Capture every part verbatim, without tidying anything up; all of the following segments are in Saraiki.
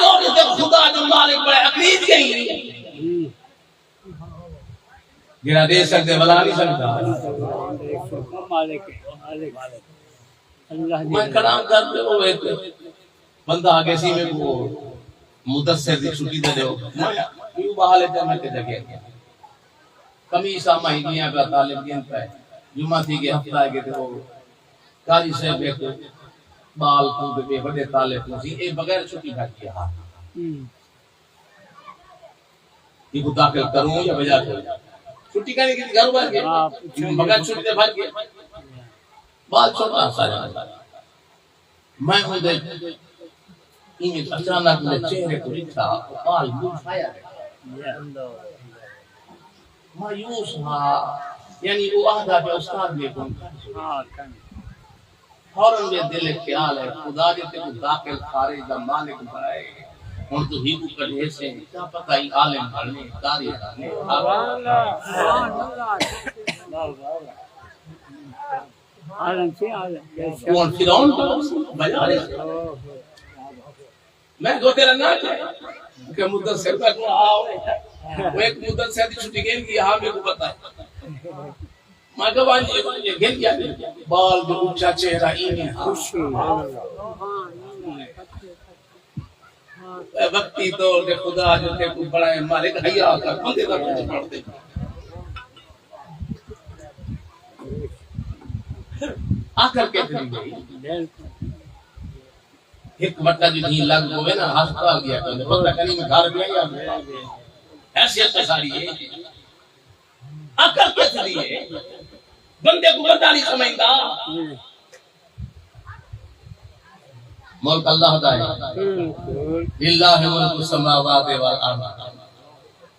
تو تے خدا جو مالک بڑے اقلید گئی۔ جڑا ݙے سڳدے ولا نہیں سڳدا۔ میں کلام کر تے او ایک بندہ آ گیا سی، میں کو مدثر دی چھٹی دے دیو۔ میں یوں بحال ہے میں تے جگہ کمی سا مہینیاں کا طالب گن پہ جمعہ تھی کے ہفتہ آ گئے تے او قاری صاحب ایک بال کو تے وڈے طالب کو سی، اے بغیر چھٹی بھج گیا۔ ہاں، ایکوں داخل کروں یا بجا کروں؟ چھٹی کائنی کیتی، گھروں بھج گئے۔ ہاں، پچھوں مگر چھٹی تے بھج گئے۔ بال چھوٹا سا جانا۔ میں اوندے ایویں اچانک اوندے چہرے کو ݙٹھا، بال منفایا ݙٹھا۔ مایوس ہا، یعنی او آہدا پیا استاد میکوں ہاں، کن۔ فوراً میرے دل اچ خیال ہے، خدا جے تیکوں داخل خارج دا مالک بݨائے، ہݨ توں ہیکوں کڈھیسیں، کیا پتہ ایں عالم بݨے، قاری بݨے۔ سبحان اللہ، سبحان اللہ۔ عالم سی عالم۔ او ہݨ فرعون دا بازار ہے۔ میں کہو تیرا ناں کیا ہے؟ کہ مدثر۔ میں کہو ہاں، او ایک مدثر دی چھٹی گھن گیا، ہاں میکوں پتہ ہے۔ میں کہا، ونڄ، ونڄ، گھن ڳیا۔ بال جو اچا چہرہ ایویں ہا۔ اے وقتی طور تے خدا جو تیکوں بݨائے مالک، حیا کر، بندے دا کجھ بݨ تے۔ آخر کے دن گئی۔ ہک وٹا جو دھی لڳ پوے نا، ہسپتال ڳیا کر، پتہ کہیں میں گھر پیا یا حیثیت تے ساری ہے۔ عقل کس دی ہے؟ بندے کوں بندہ نہیں سمجھدا۔ ملک اللہ دا ہے۔ للہ ملک السماوات والارض۔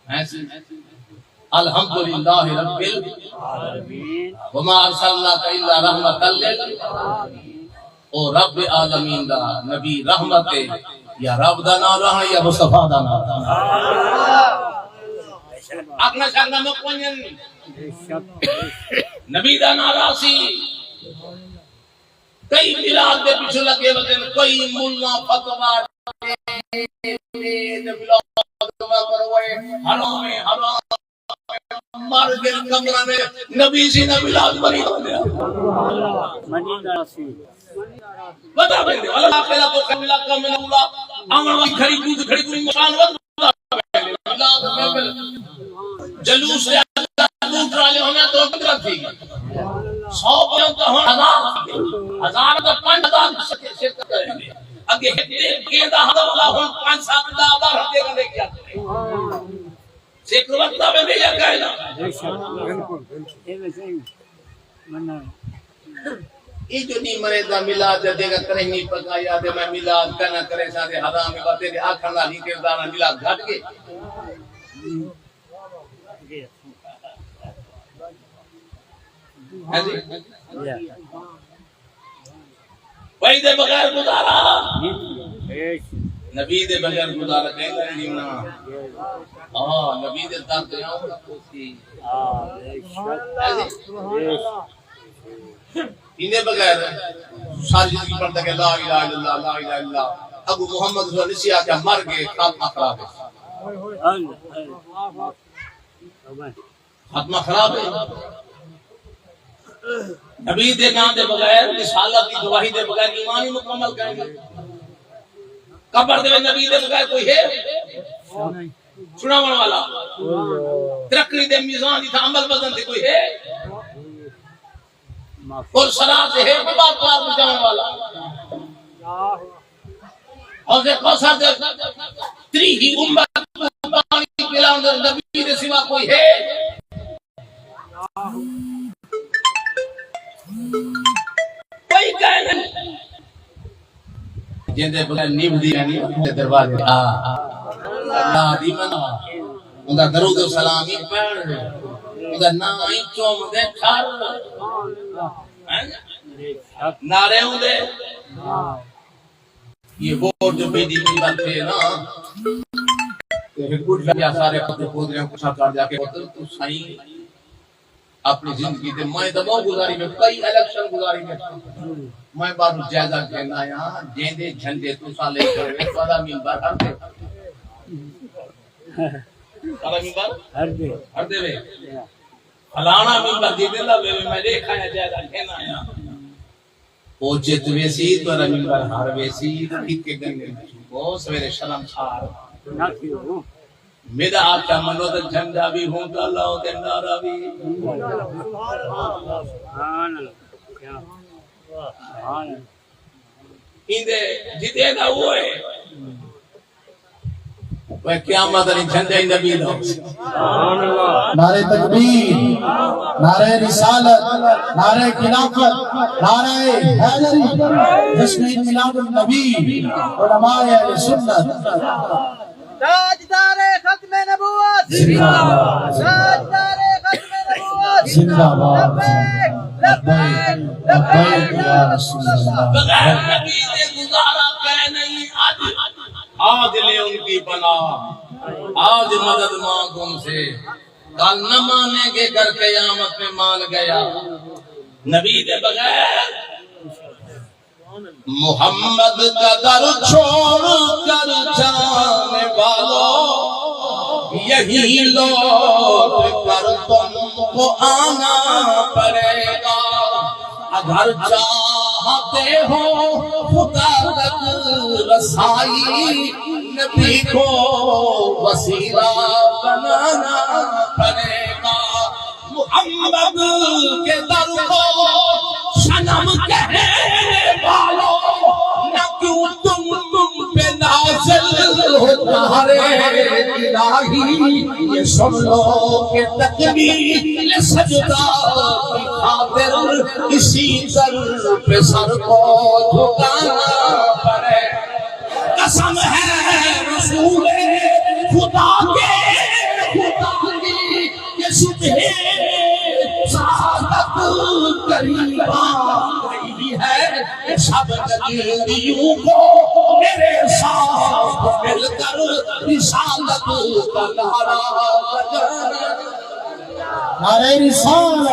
ہیں سی؟ الحمدللہ رب ال-، وما ارسلناک الا رحمۃ لل-، او رب عالمین دا نبی رحمت ہے، یا رب دا ناں رہا یا مصطفیٰ دا ناں رہا۔ آکھنا چاہنا میں کوئی نہیں۔ نبی دا ناں راسی۔ کئی میلاد دے پچھوں لڳے ودن، کئی ملا فتوا ݙے، میلاد نہ کرو، اے حرام ہے، حرام۔ مر گئے قبراں دے، نبی سی نہ میلاد بنی ہوندے۔ پتہ پہ دے، اللہ آخرہ کو قبلہ کا من اولا، آمن والی کھڑی کود کھڑی کوئی مشان وقت۔ میلاد محفل جلوس دے اندر بوٹ والے ہونے تو پندرہ تھی۔ سو پوائنٹ تو ہن ہزار تھی۔ ہزار دا پنج ہزار شرکت کریں گے۔ اگے ہک دے کے دا ہزار والا ہن پنج سات دا ہزار ہزار دے گا لے کے آتے ہیں۔ سکھ وقت آوے دے یا کائے نا۔ بالکل، بالکل۔ اے جو نی مرے دا میلاد دے دیگا کرے نی پکایا دے میں میلاد کنا کرے سا دے حرام ہے، بس تیرے آکھن نال ہی کردار نال میلاد گھٹ گئے۔ ہاں جی۔ بھائی دے بغیر گزارا۔ نبی دے بغیر گزارا کہیں دا نہیں ہونا۔ ہاں، نبی دے در تے آؤ نا تو سی۔ ہاں جی۔ ایندے بغیر ساری زندگی پڑھدا کہ لا الہ الا اللہ، لا الہ الا اللہ۔ ابو محمد رسول اللہ نسی آکھیا مر گئے، خاتمہ خراب ہے۔ خاتمہ خراب ہے۔ نبی دے نام دے بغیر، رسالت دی گواہی دے بغیر ایمان ہی مکمل کائنی۔ قبر دے وچ نبی دے بغیر کوئی ہے؟ سݨاوݨ والا۔ ترکڑی دے میزان دی تھاں عمل وزن تے کوئی ہے؟ اور صراط ہے کوئی بار پار پہنچاوݨ والا؟ حوض کوثر دے تریہی امت کوں پاݨی پلاوݨ دے نبی دے سوا کوئی ہے؟ کوئی کائنی۔ جیندے بغیر نبھدی نہیں، اپنے دروازے آ۔ اللہ دی منا۔ اوندا درود و سلام ہی پڑھ۔ اوندا نام ہی چوم دے کر۔ ہیں؟ نعرے ہوندے۔ یہ ووٹ جو بی جے پی دا تھے نا، تے ہک ٻڈھڑا سارے پتے پودریاں کٹھا کر جا کے پتر تو سائیں اپݨی زندگی تے میں دباؤ گزاری میں کئی الیکشن گزاری میں میں ٻاہروں جائزہ گھن آیاں، جیندے جھنڈے تساں لے کھڑے وے، تہاݙا ممبر ہر دے۔ تہاݙا ممبر ہر دے۔ ہر دے وے۔ فلاݨا ممبر دی ݙیندا وے، میں ݙیکھ آیاں، جائزہ گھن آیاں۔ او جت ویسی، تہاݙا ممبر ہر ویسی، کھکے گنگے میں چھوکو، سویرے شرمسار نہ تھیو۔ میݙا آقا منو تے جھنڈا وی ہوندا، لاؤ تے نعرہ وی۔ سبحان اللہ۔ کیا سبحان اللہ۔ ایندے جدے دا اوہ ہے۔ اوہ قیامت علی جھنڈے نبی دا۔ سبحان اللہ۔ نعرہ تکبیر، نعرہ رسالت، نعرہ خلافت، نعرہ حیدری، جشن عید میلاد النبی، علماء اہل سنت۔ تاجدار ختم نبوت۔ زندہ باد۔ تاجدار ختم نبوت۔ زندہ باد۔ لبیک، لبیک، لبیک یا رسول اللہ۔ بغیر نبی دے گزارا کائے نہیں۔ آج، آج لے ان کی پناہ، آج مدد مانگ ان سے، کل نہ مانیں گے گر قیامت میں مان گیا۔ نبی دے بغیر محمد کا در چھوڑ کر جانے والوں، یہیں لوٹ کر تم کو آنا پڑے گا۔ اگر چاہتے ہو خدا تک رسائی، نبی کو وسیلہ بنانا پڑے گا۔ محمد کے در کو صنم کہنے والوں، نہ کیوں تم، تم پہ نازل ہو قہر الہی۔ یہ سن لو کہ تکمیل سجدہ کی خاطر اسی در پہ سر کو جھکانا پڑے۔ قسم ہے رسول خدا کے، خدا کی، کہ صبح صادق قریب آ گئی ہے۔ سب نبیوں کو میرے ساتھ مل کر رسالت کا نعرہ لگانا۔ نعرہ رسالت۔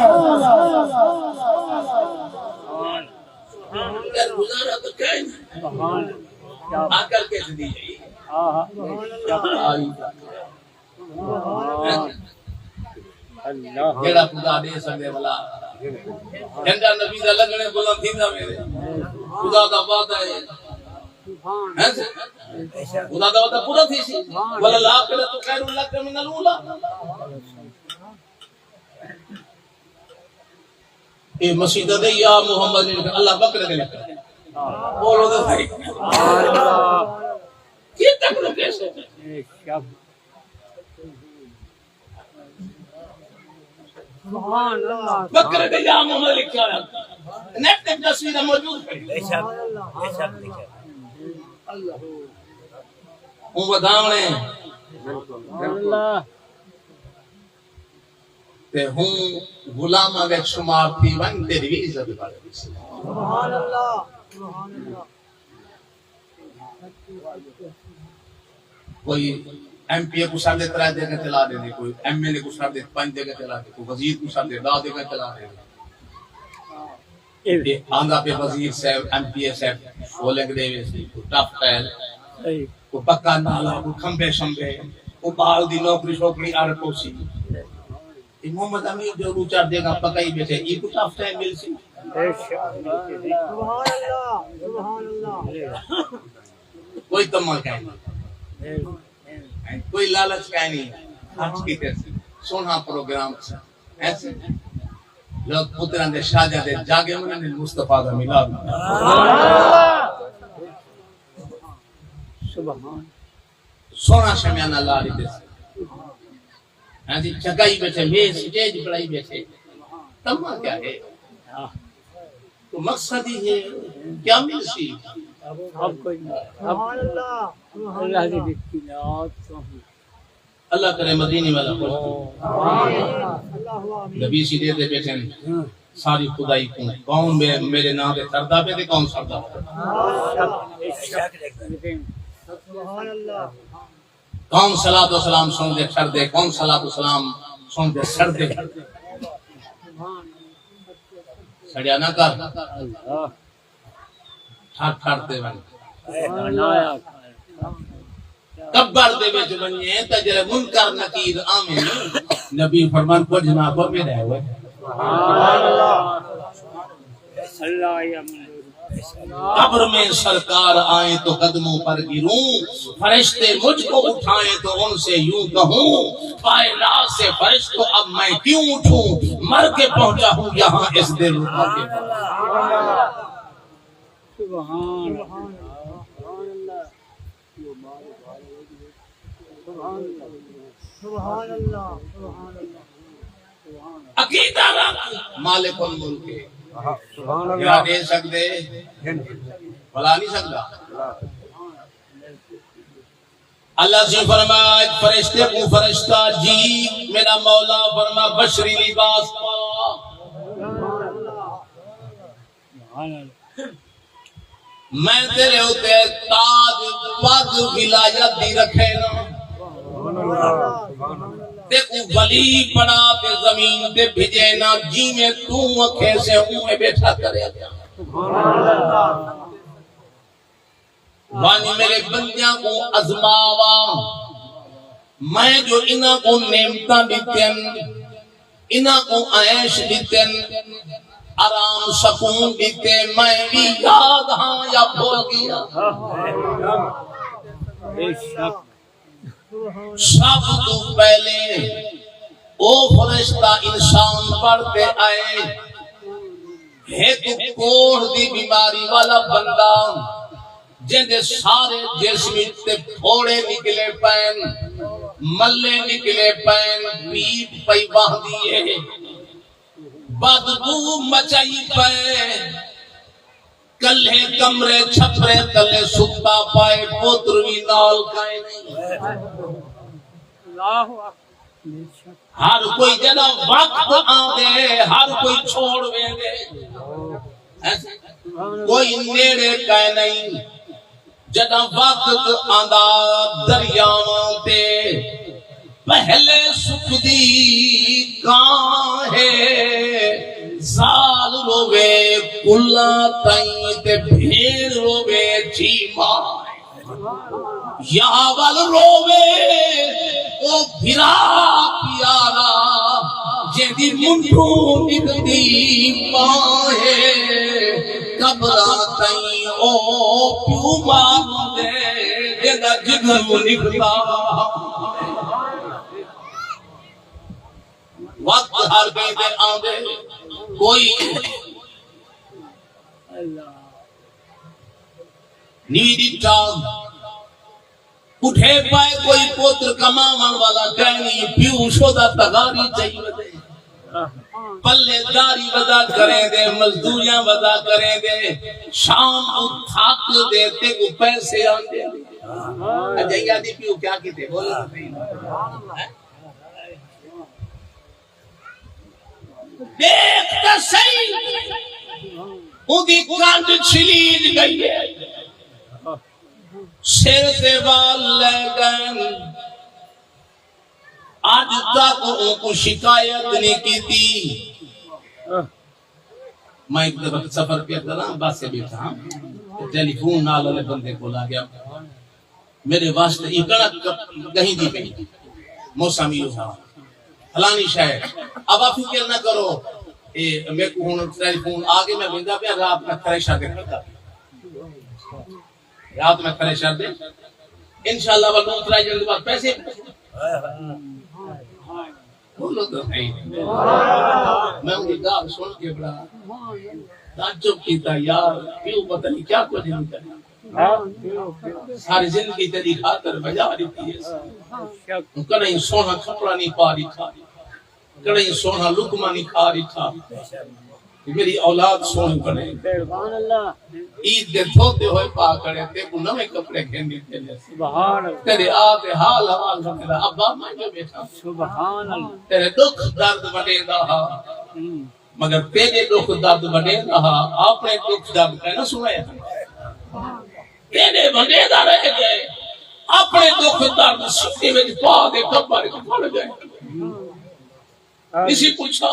یار، گزارا تو کہیں نہیں۔ آ کر کے دی۔ اللہ۔ جیڑا خدا ݙے سڳدے ولا۔ جھنڈا نبی دا لڳݨے بلند تھیندا ویندے۔ خدا دا وعدہ ہے۔ ہیں؟ خدا دا وعدہ پورا تھیسی۔ وللآخرۃ خیر لک من الاولیٰ۔ اے مسیت دے یا محمد، اللہ بکر دے لکھا۔ بولو تو صحیح۔ کیا تک لوکیشن؟ سبحان اللہ۔ بکر دے یا محمد لکھا ہے۔ نیٹ تے تصویر موجود ہے۔ بے شک، بے شک، بے شک۔ ہوں ودھاوݨے۔ اللہ۔ تے ہوں غلاماں وچ شمار تھی ونڄ، تیݙی وی عزت بڑھ ویسی۔ سبحان اللہ، سبحان اللہ۔ کوئی ایم پی اے کوں سر دے ترائے جگہ تے لا ݙیندے، کوئی ایم این اے کوں سر دے پنج جگہ تے لا ݙیندے، کوئی وزیر کوں سر دے ݙاہ جگہ تے لا ݙیندے۔ اے آندا پئے وزیر صاحب، ایم پی اے صاحب، پولنگ ݙے ویسی، کوئی ٹف ٹائل، صحیح۔ کوئی پکا نالا، کوئی کھمبے شمبے، کوئی ٻال دی نوکری شوکری اڑ پوسی۔ اے محمد امین جو ݙو چار جگہ پکائی ٻیٹھے، اے کوئی ٹف ٹائل ملسی؟ بے شک۔ سبحان اللہ، سبحان اللہ۔ کوئی طمع کائنی، کوئی لالچ کائنی۔ خرچ کیتے سی، سوہݨا پروگرام سی۔ ایسے لوک پتراں دے شاہجاں دے جاڳے منن، مصطفیٰ دا میلاد۔ سبحان۔ سوہݨا شامیانہ لا ݙتے سی۔ ہاں جی، جڳائی ٻیٹھے، مین سٹیج بݨائی ٻیٹھے۔ طمع کیا ہے؟ تو مقصد ہی ہے، کیا ملسی؟ سب کچھ۔ سبحان اللہ، سبحان اللہ۔ اللہ دی ݙتی نعت۔ اللہ کرے مدینے والا خوش۔ نبی سینے تے ٻیٹھے ہن، ساری خدائی کوں۔ کون مے-، میݙے ناں تے سردا پئے تے کون سردا پئے؟ سبحان اللہ۔ کون صلاۃ و سلام سݨدے سردے، کون صلاۃ و سلام سݨدے سردے۔ سڑیا نہ کر۔ ٹھر ٹھر تے ونڄ۔ قبر دے وچ ونڄے تاں جیڑھے منکر نکیر آویں، نبی فرمان کجھ نہ آکھو، میݙا ہے وہ۔ قبر میں سرکار آئیں تو قدموں پر گروں، فرشتے مجھ کو اٹھائیں تو ان سے یوں کہوں، پائے ناز سے فرشتوں اب میں کیوں اٹھوں، مر کے پہنچا ہوں یہاں اس دل ربا کے پاس۔ سبحان اللہ۔ سبحان اللہ، سبحان اللہ، سبحان اللہ۔ عقیدہ رکھ، مالک الملک ہے۔ سبحان اللہ۔ جیڑھا ݙے سڳدے، بھلا نہیں سڳدا۔ اللہ سے فرمایا، ایک فرشتے کو فرشتہ جی، میرا مولا فرما، بشری لباس پا۔ میں تیرے اتے تاج پگ ولایت دی رکھے نا، تیکوں ولی بݨا تے زمین تے بھیجے نا، جیویں توں اکھیں سے اونویں ٻیٹھا کرے۔ ونڄ میرے بندیاں کوں ازماواں، میں جو انہاں کوں نعمتاں ݙتن، انہاں کوں عیش ݙتن، آرام سکون ݙتے، میں وی یاد ہاں یا بھل ڳیا؟ بے شک۔ سب توں پہلے او فرشتہ انسان بݨ تے آئے، ہک کوڑھ دی بیماری والا بندہ، جیندے سارے جسم وچ تے پھوڑے نکلے پئن، ملے نکلے پئن، پیپ پئی وہندی ہے، بدبو مچائی پئے۔ کلھے کمرے چھپرے تلے ستا پئے، پتر وی نال کائنی۔ اللہ اکبر۔ ہر کوئی جݙاں وقت آندے، ہر کوئی چھوڑ ویندے۔ کوئی نیڑے کائنی۔ جݙاں وقت آندا دریاواں تے پہلے سکدی کاں ہے، زال رووے کلاں تئیں تے بھیݨ رووے چیما۔ یا ول رووے او بھرا پیارا، جیندی منڈھوں نکدی ماں ہے، قبراں تئیں او پیو ماں دے، جیندا جگرو نکدا۔ وقت ہر کہیں تے آندے، کوئی نی ݙٹھا۔ اٹھے پئے کوئی پتر کماوݨ والا کائنی، پیو شودا تغاری چئی ودے۔ پلے داری ودا کریندے، مزدوریاں ودا کریندے، شام کوں تھک دے تے کوں پیسے آندے۔ اجائی آدھی پیو کیا کیتے، بولو تے صحیح۔ ݙیکھ تاں سہی، اوندی کنڈ چھلیج ڳئی ہے، سر تے وال لہہ ڳئن۔ اڄ تک اونکوں شکایت نی کیتی۔ میں ہک دفعہ سفر پیا کراں، بس تے ٻیٹھا ہاں، تے ٹیلی فون نال والے بندے کول آ ڳیا، میݙے واسطے ایں کݨک ڳہیندی پئی، موسم ایہو ہا، فلانی شے۔ ابا فکر نہ کرو، اے میکوں ہݨ ٹیلی فون آ ڳئے، میں ویندا پیا، رات میں تھریشر ݙے کھڑدا پیا۔ رات میں تھریشر ݙے، انشاءاللہ، ول ݙو ترے ڄݨے دے بعد پیسے۔ بولو تو صحیح۔ میں اوندی ڳالھ سݨ کے بڑا تعجب کیتا، یار، پیو پتہ نہیں کیا کجھ نہیں کرے۔ ساری زندگی تیری خاطر بجا ݙتی ہے، کݙاہیں سوہݨا کپڑا نہیں پا ݙتا، کݙاہیں سوہݨا لقمہ نہیں کھا ݙتا، میری اولاد سوہݨی بݨے۔ سبحان اللہ۔ عید دے دھوتے ہوئے پا کھڑے، تیکوں نویں کپڑے گھن ݙتے نے۔ سبحان اللہ۔ تیݙے آ تے حال حوال ݙتے دا ابا میں جو ٻیٹھا۔ سبحان اللہ۔ تیݙے ݙکھ درد ونڈیندا ہا۔ ہوں۔ مگر تیݙے ݙکھ درد ونڈیندا ہا، اپݨے ݙکھ درد کائناں سݨائے۔ تیݙے ونڈیندا رہ ڳئے، اپݨے ݙکھ درد سینے وچ پا تے قبر وچ وڑ ڳئے۔ نسی پچھا،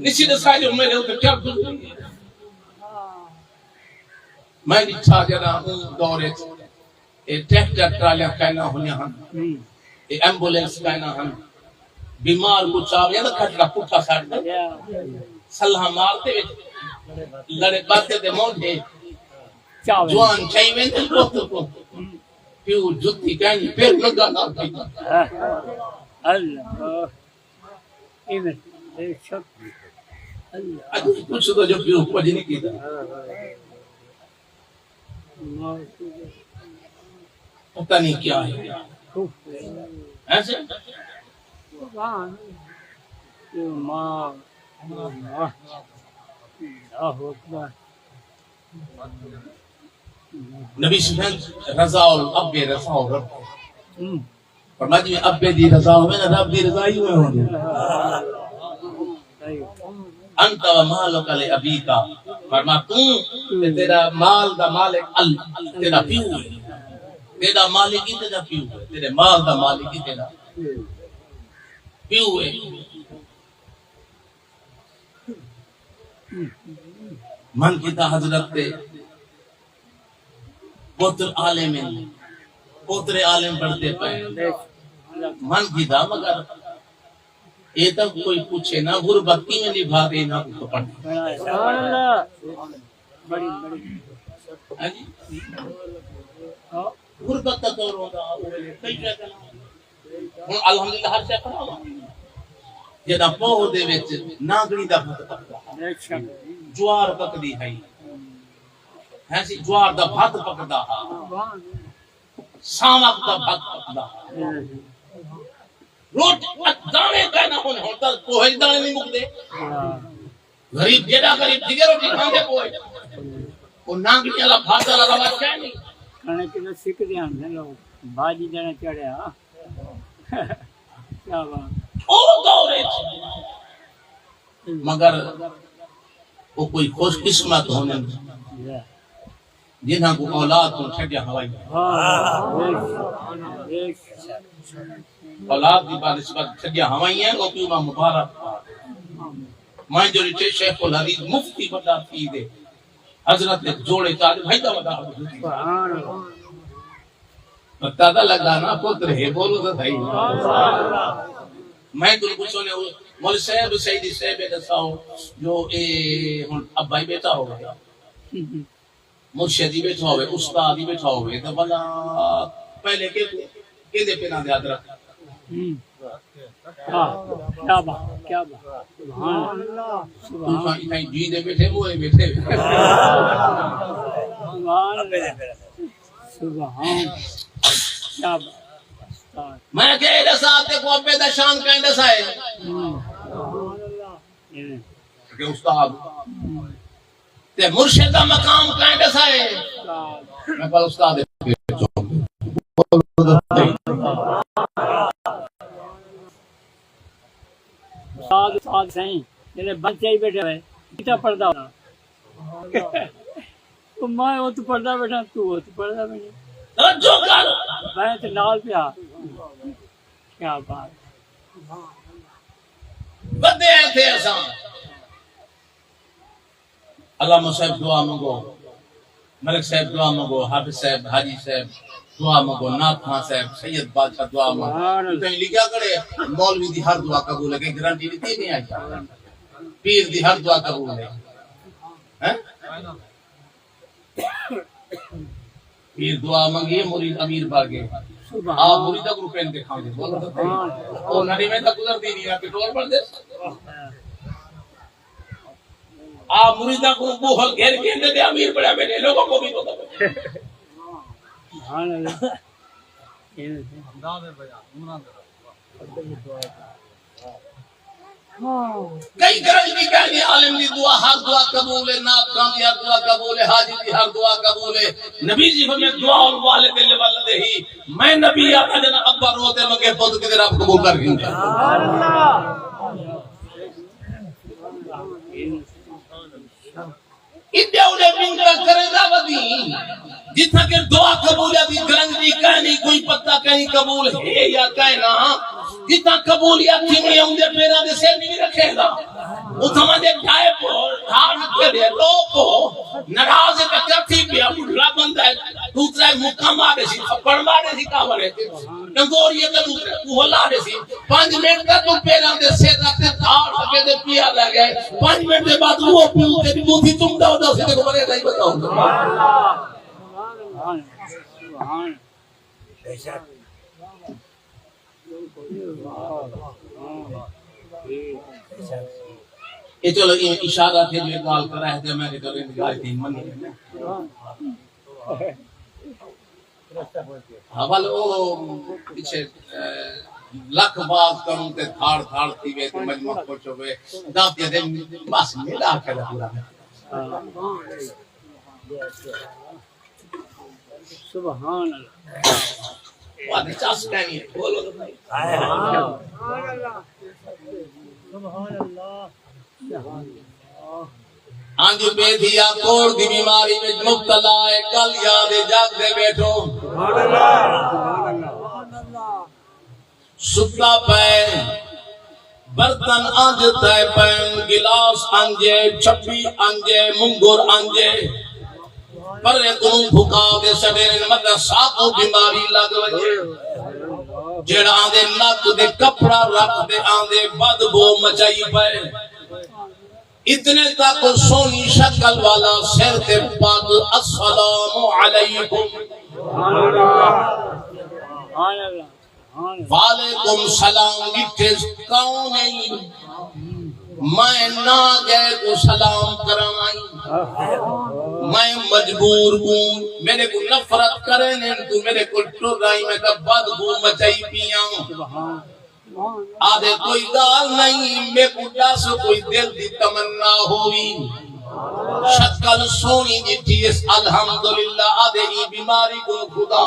نسی ݙسا جو میݙے اتے کیا گزری۔ میں ݙٹھا جݙاں اوں دور اچ اے ٹریکٹر ٹرالیاں کائنا ہویاں ہن، اے ایمبولینس کائنا ہن، بیمار کوں چاویاں دا کھٹڑا پٹھا سٹ دے، سلھاں مار تے وچ لڑے ٻاتے دے مونڈھے جوان چائی ویندے پتر کوں، پیو جتی کائنی پھر لگا نہ پئی۔ اللہ۔ اے بے شک۔ اللہ۔ اڄ پچھدو جو پیو کجھ نہیں کیتا۔ پتہ نہیں کیا ہے۔ ایسے؟ اللہ اکبر۔ نبی سبحان رضا الاب رضا الرب۔ فرمایا جی ابے دی رضا ہوے نا، رب دی رضا ہی ہوے ہوندی۔ انت و مالک لابیک، فرما توں تے تیرا مال دا مالک اللہ تیرا پیو ہے۔ تیرا مالک ہی تیرا پیو ہے، تیرے مال دا مالک ہی تیرا پیو ہے۔ من کیتا حضرت تے پتر عالم ہیں، پوترے عالم بݨدے پئے۔ من کیتا مگر اے تاں کوئی پچھے نہ، غربت کیویں نبھا دے انہاں کوں پڑھ۔ سبحان اللہ۔ بڑی، بڑی۔ ہاں جی۔ غربت دا دور ہوندا، او ویلے کئی جگہ ہݨ الحمدللہ ہر شے فراوان۔ جݙاں پوہ دے وچ نانگݨی دا بھت پکدا ہا، بے شک۔ جوار پکدی ہئی، ہیں سی جوار دا بھت پکدا ہا، ساوک دا بھت پکدا ہا۔ روٹی داݨے کائنا ہوندے، ہݨ تاں پوہے داݨے نہیں مکدے۔ غریب جیڑھا غریب تھی ڳیا روٹی کھاندے پوئے۔ او نانگݨی والا بھت والا رواج کائے نہیں۔ کݨک دا سک دے آندے لوگ، بھاجی جݙاں چڑھیا۔ کیا بات۔ او دور اچ۔ مگر او کوئی خوش قسمت ہوندن جنہاں کوں اولاد کوں چھڈیا ہوائی۔ اولاد دی بہ نسبت چھڈیا ہوائی ہیں، او پیو ماں مبارک۔ میں جو ݙٹھے شیخ الحدیث مفتی وݙا تھی دے حضرت دے جوڑے چا بھائی دا وݙا۔ سبحان اللہ۔ پتہ تاں لڳا نا پتر ہے، بولو تاں صحیح۔ میں توں پچھوں نے مول صاحب، سیدی صاحب ݙساؤ جو اے ہݨ ابا ہی بیٹھا ہووے، مرشد ہی بیٹھا ہووے، استاد ہی بیٹھا ہووے، تاں بھلا پہلے کے کیندے پے ناں دے ادرک؟ ہاں، کیا بات، کیا بات۔ سبحان اللہ۔ سبحان اللہ۔ اتھائیں جیندے بیٹھے، موئے بیٹھے۔ سبحان اللہ۔ سبحان اللہ۔ کیا بات۔ میں کہ اے ݙسا تے کو ابے دا شان کائیں ݙسائے؟ کہ استاد تے مرشد دا مقام کائیں ݙسائے؟ میں پر استاد۔ استاد، استاد سائیں، جیڑھے بند چائی بیٹھے ہوئے، کتاب پڑھدا ہونا۔ او میں اتھ پڑھدا بیٹھا، توں اتھ پڑھدا بیٹھا۔ توجہ کر۔ میں تے نال پیا۔ کیا بات۔ ودے ہیں تھے اساں۔ علامہ صاحب دعا منگو، ملک صاحب دعا منگو، حافظ صاحب، حاجی صاحب دعا منگو، نعت خواں صاحب، سید بادشاہ دعا منگو۔ سبحان اللہ۔ تئیں لکھیا کھڑے، مولوی دی ہر دعا قبول ہے، کہیں گارنٹی ݙتی نہیں آئی۔ پیر دی ہر دعا قبول ہے۔ ہیں؟ پیر دعا منگی، مرید امیر بݨ ڳئے۔ سبحان۔ آپ مریداں کوں پن ݙکھاوندے۔ بولو تاں صحیح۔ او نہ ݙیوے تاں گزردی نہیں، پٹرول بݨدے۔ آپ مریداں کوں بوہل گھر کے اندر دے امیر بݨا بیٹھے، لوگوں کو بھی پتہ۔ سبحان اللہ۔ کئی گرنٹی کائنی، عالم دی دعا، ہر دعا قبول ہے، نعت خواں دی ہر دعا قبول ہے، حاجی دی ہر دعا قبول ہے۔ نبی جی فرمائے، دعا الوالد لولدہ، میں نبی آکھاں جݙاں ابا رو تے منگے پتر کیتے رب قبول کر گھندے۔ ایݙے اوݙے منتاں کریندا ودی، جتھاں کہ دعا قبولیت دی گارنٹی کائنی، کوئی پتہ کائنی قبول ہے یا کائنا۔ جتھاں قبولیت تھیوݨی، اوندے پیراں دے سر نہیں رکھیندا۔ اتھاں ونڄ ڈھائے پو، ڈھاڑ ہتھ دے ݙو پو، ناراض تے کتھی یا ٻڈھڑا بندہ ہے، ݙو ترائے مکا مار ݙیسی، تھپڑ مار ݙیسی، کاوڑ ہے تے ݙنگوری ہے تے ݙو ترائے کوہو لا ݙیسی۔ پنج منٹ تک توں پیراں دے سر رکھ تے دھاڑ اڳے تے پیا رہ ڳئے۔ پنج منٹ دے بعد او پیو تے ٻدھی چمدا ہوندا سی، تے کو مرے نہیں بتاؤ۔ اے چلو، اے اشارہ تھے جو ڳالھ کرا ہے، تے میں کہ چلو، ایں ڳالھ دی منی ہے نا۔ ہاں، ول او پچھے، اے، لکھ باز کروں تے تھاڑ تھاڑ تھی وے تے مجمع خوش ہوے۔ دعوت دے بس میرا آکھیا دا پورا۔ سبحان اللہ۔ وعدے چس کہیں بولو تو بھائی۔ سبحان اللہ۔ انج بے دھیا کوڑ دی بیماری وچ مبتلا ہے، گل یاد ہے، جاگدے ٻیٹھو۔ ستا پئے، برتن انج تھئے پئن، گلاس انجے، چھپی انجے، منگر انجے، پرے کنوں بھکا کے سڈے، مطلب ساکوں بیماری لگ ونجے۔ جیڑھا آندے نک دے کپڑا رکھ تے آندے بدبو مچائی پئے۔ اتنے تک سوہنی شکل والا سر تے پڳ، السلام علیکم۔ وعلیکم سلام، ݙٹھے کون ہے؟ میں نہ ڳئے کوں سلام کرݨ آئی۔ میں مجبور کوں، میݙے کوں نفرت کرے نے، توں میݙے کول ٹر آئی، میں تاں بدبو مچائی پیاں۔ آہدے کوئی ڳالھ نئیں، میکوں ݙس کوئی دل دی تمنا ہووی۔ شکل سوہݨی ݙٹھی اس، الحمدللہ۔ آہدے ایں بیماری کوں خدا۔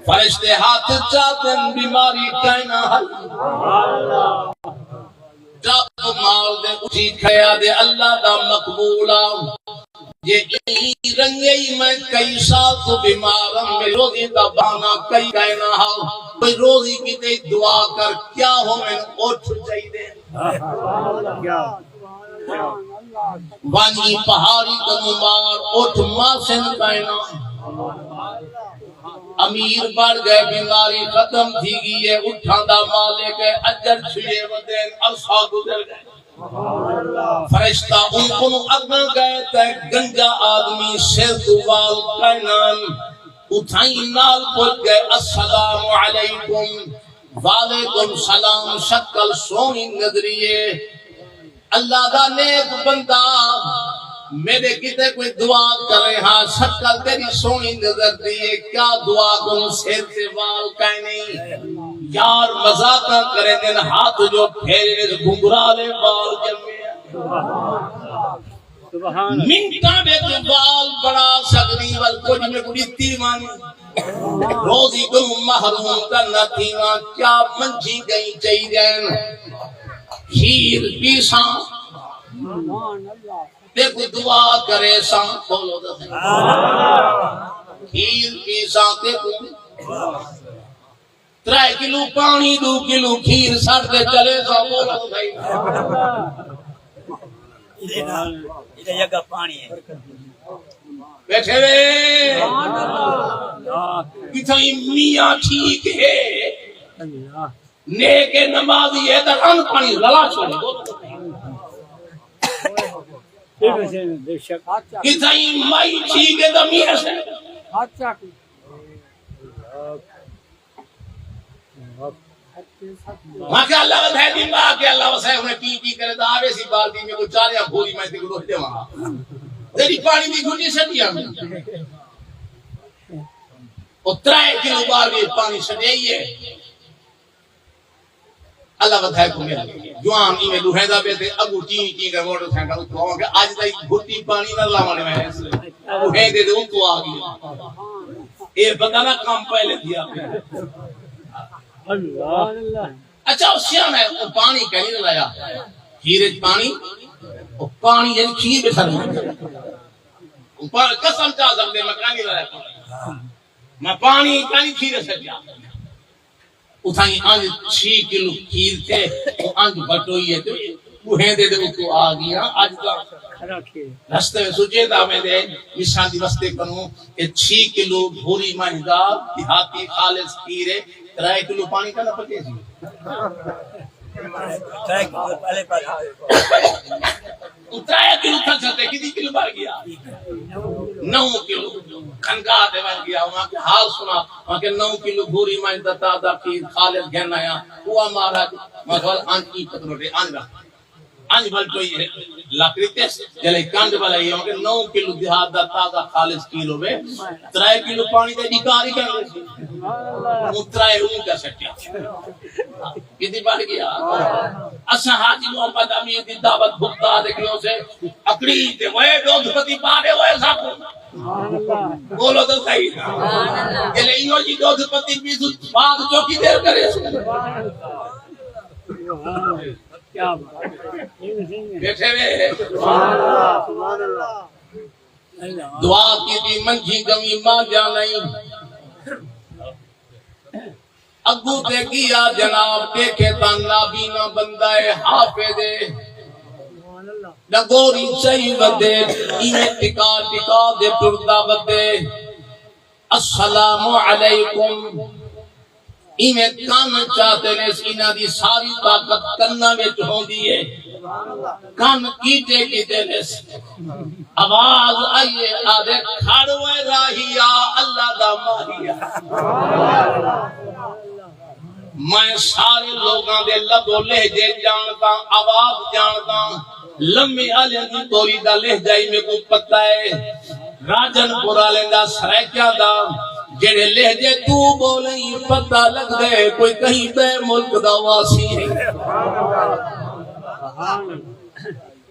فرشتے ہتھ چا ݙین، بیماری کائنا ہئی۔ ٹپ مار تے اٹھی کھڑے، آہدے اللہ دا مقبول آ۔ جے ایں رنگے ای میں کئی سال توں بیمار ہاں، میں روزی دا بہانہ کئی کائنا ہا۔ کوئی روزی کیتے دعا کر، کیا ہو میں اٹھ چاہیدے۔ ونڄ ایں پہاڑی کنوں مار، اٹھ ماسن کائنا۔ امیر بݨ ڳئے، بیماری ختم تھی ڳئی ہے، اٹھاں دا مالک ہے، اجر چھڑے ودین، عرصہ گزر ڳئے۔ فرشتہ اوں کنوں اڳاں ڳئے تے گنجا آدمی سر توں وال کائنان، اتھائیں نال پڄ ڳئے، السلام علیکم۔ وعلیکم سلام، شکل سوہݨی نظریے۔ اللہ دا نیک بندہ، میݙے کیتے کوئی دعا کرے ہا، شکل تیݙی سوہݨی نظردی ہے، کیا دعا کروں، سر تے وال کائنی۔ یار مذاقاں کریندن، ہتھ جو پھیرے نے، گھنگرالے وال ڄمے۔ سبحان اللہ۔ منٹاں وچ وال بݨا سڳدی، ول کجھ میکوں ݙتی ونڄ۔ روزی کنوں محروم تاں نہ تھیواں، کیا منجھی ڳئی چاہیدن۔ کھیر پیساں، تیکوں دعا کریساں، بولو تے صحیح۔ کھیر پیساں، تیکوں ترائے کلو پاݨی، ݙو کلو کھیر سٹ تے چلے ساں، بولو تے صحیح۔ ایݙے نال، ایݙے جگہ پاݨی ہے۔ ٻیٹھے وے۔ کتھائیں میاں ٹھیک ہے، نیک نمازی ہے، تاں رن پاݨی رلا چھوڑے۔ بے شک۔ کتھائیں مائی ٹھیک ہے، تاں میاں سے۔ میں کہا، اللہ ودھائے دی ماں کے اللہ وسائے، ہݨے ٹی ٹی کرے تاں آوے سی بالٹی، میں کو چاریا گھوری میں تے کو ݙیواں۔ تیݙی پاݨی دی گھٹی سٹی آ۔ او ترائے کلو بار وی پاݨی سٹیائی ہے۔ اللہ ودھائے کو میرا جوان ایویں ݙوہیندا پئے تے اڳوں ٹی ٹی کر موٹر سائیکل اتوں آواں کہ اڄ تائیں گھٹی پاݨی نہ لاوݨ میں ݙوہیندے تے اتوں آ ڳئی۔ اے پتہ نہ کم پہلے تھیا پیا۔ اللہ۔ اچھا، او سیاݨا ہے، او پاݨی کائنی لایا۔ کھیر اچ پاݨی، او پاݨی یعنی کھیر ٻیٹھا رہیا۔ او پا-، قسم چا سڳدے، میں کائنی لایا پاݨی۔ میں پاݨی کائنی کھیر اچ سٹیا۔ اتھائیں انج چھی کلو کھیر تھئے، او انج بٹوئی ہے تے کوہیں دے دے اتوں آ گیاں۔ اج تاں رستے وچ سجے دا ویندے، مثال دی واسطے کنوں کہ چھی کلو بھوری منجھ دا دیہاتی خالص کھیر ہے، ترائے کلو پانی کا نہ پکے سی۔ ترائے کلو تھا چھتے، کتنی کلو بھر گیا؟ نو کلو۔ کھنگا دے ون گیا، وہاں کے حال سنا، وہاں کے نو کلو بھوری منجھ دا تازہ کھیر خالص گھن آیا۔ ہوا مہاراج، مگر آنچ کی پتنو دے آنگا۔ انج ول ٹوئی ہے، لکڑی تے جلے کنڈ والا یہ ہو کہ نو کلو دیہات دا تازہ خالص کھیر ہوے، ترائے کلو پانی دے بیکار ہی کرنے۔ وہ ترائے اون کا سٹیا۔ کدی بڑھ گیا؟ اساں حاجی محمد امین دی دعوت بھگتا دے کیوں سے اکڑی تے وہ دودھ پتی پا دے ہوئے سب۔ بولو تو صحیح۔ جلے ایو جی دودھ پتی پی سو بعد چوکی دیر کرے سو۔ کیا بات ہے۔ بیٹھے وے۔ سبحان اللہ۔ دعا کیتی منجھی گمی مانگیا نہیں۔ اگوں تے گیا جناب، ڈیکھے تاں نابینا بندہ ہے، حافظ ہے۔ ڈگوری چئی ودے، ایویں ٹکا ٹکا دے ٹردا ودے۔ السلام علیکم۔ ایویں کن چاتے نے، انہاں دی ساری طاقت کناں وچ ہوندی ہے۔ کن کیتے کیتے نے، آواز آئی ہے، آدھے، "کھڑ وے راہیا، اللہ دا ماہیا۔" میں سارے لوگاں دے لب و لہجے ڄاݨداں، آواز ڄاݨداں۔ لمے آلیاں دی توری دا لہجہ ہی میکوں پتہ ہے۔ راجن پور آلیں دا، سرائیکیاں دا، جیڑھے لہجے توں ٻولیں، پتہ لڳدے کوئی کہیں ٻئے ملک دا واسی ہے۔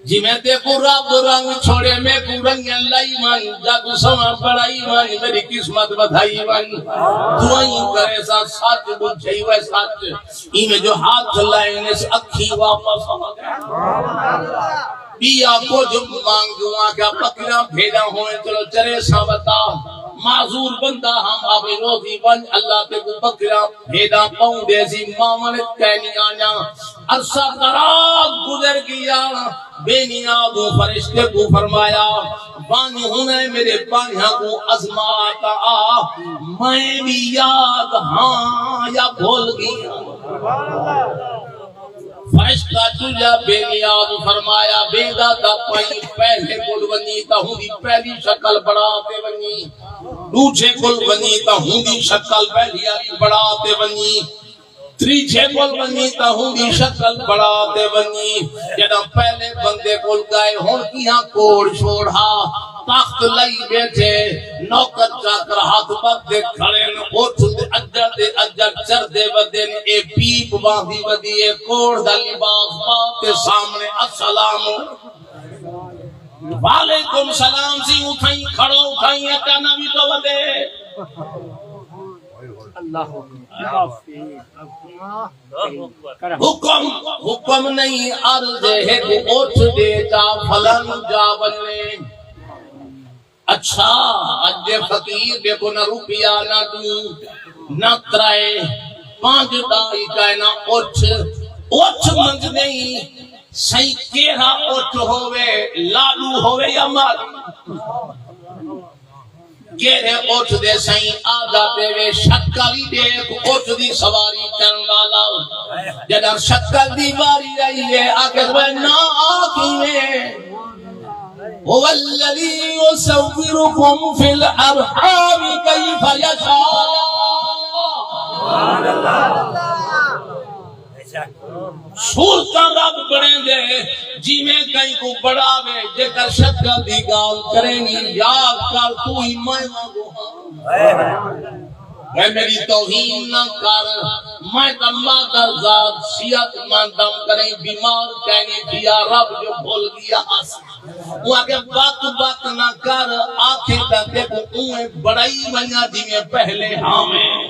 جیویں تیکوں رب رنگ چھوڑے، میکوں رنگیں لائی ونڄ، جڳ سواں بݨائی ونڄ، میݙی قسمت ودھائی ونڄ۔ دعائیں کریساں سچ ٻجھئی وے سچ، ایویں جو ہتھ لائنس اکھیں واپس آ ڳئے۔ ٻیا کجھ منگ، اوں آکھیا ٻکریاں بھیݙاں ہوئیں، چلو چریساں وتا۔ معذور بندہ ہم، آپݨی روزی ونڄ، اللہ تیکوں ٻکریاں بھیݙاں پاؤں ݙیسی، ماون کائنی آنیاں۔ عرصہ دراز گزر ڳیا، بے نیاز ہوں فرشتے کوں فرمایا، ونڄ ہݨے میݙے بانہیاں کوں ازما تاں آ، میں وی یاد ہاں یا بھل ڳیا۔ فرشتہ چلیا، بے نیاز فرمایا، ویندا تاں پئیں، پہلے کول ونڄی تاں ہوندی پہلی شکل بݨا تے ونڄی، ݙوجھے کول ونڄی تاں ہوندی شکل پہلی آلی بݨا تے ونڄی، تریجھے کول ونڄی تاں ہوندی شکل بݨا تے ونڄی۔ جݙاں پہلے بندے کول ڳئے، ہݨ کیہاں کوڑ شوڑ ہا، تخت لئی ٻیٹھے، نوکر چاکر ہتھ ٻدھ تے کھڑے ہن، اٹھ تے اجڑ تے اجڑ چردے ودے ہن۔ اے پیپ ٻاہندی ودی ہے، کوڑ دا لباس پا تے سامݨے، السلام وعلیکم سلام سی، اتھائیں کھڑو، اتھائیں اٹا نہ وی تو ودے۔ اللہ اکبر۔ حکم، حکم نہیں، عرض ہے کہ اٹھ ݙے جا فلاں جا ونڄے۔ اچھا، اڄ دے فقیر دے کول نہ روپیہ، نہ ݙو، نہ ترائے، پنج ݙاہ ہی کائنا، اٹھ، اٹھ منگدے ہی سئیں، کیڑھا اٹھ ہووے، لاݙو ہووے یا مالی؟ کیڑھے اٹھ دے سئیں آہدا پئے وے، شکل ہی ݙیکھ، اٹھ دی سواری کرݨ والا۔ جݙاں شکل دی واری آئی ہے، آکھے وے نہ آکھیں وے۔ هو الذي يصوركم في الأرحام كيف يشاء۔ صورتاں رب بݨیندے جیویں کہیں کوں بݨاوے۔ جیکر شکل دی ڳالھ کرینی، یاد کر توں ہی میں وانگوں ہاں۔ اے میݙی توہین نہ کر، میں تاں مادر زاد صحت مند ہم، کݙہیں بیمار کائنی تھیا، رب جو بھل ڳیا ہس۔ اوں آکھیا بک بک نہ کر، آکھیں تاں تیکوں اونویں بݨائی ونڄاں جیویں پہلے ہاویں۔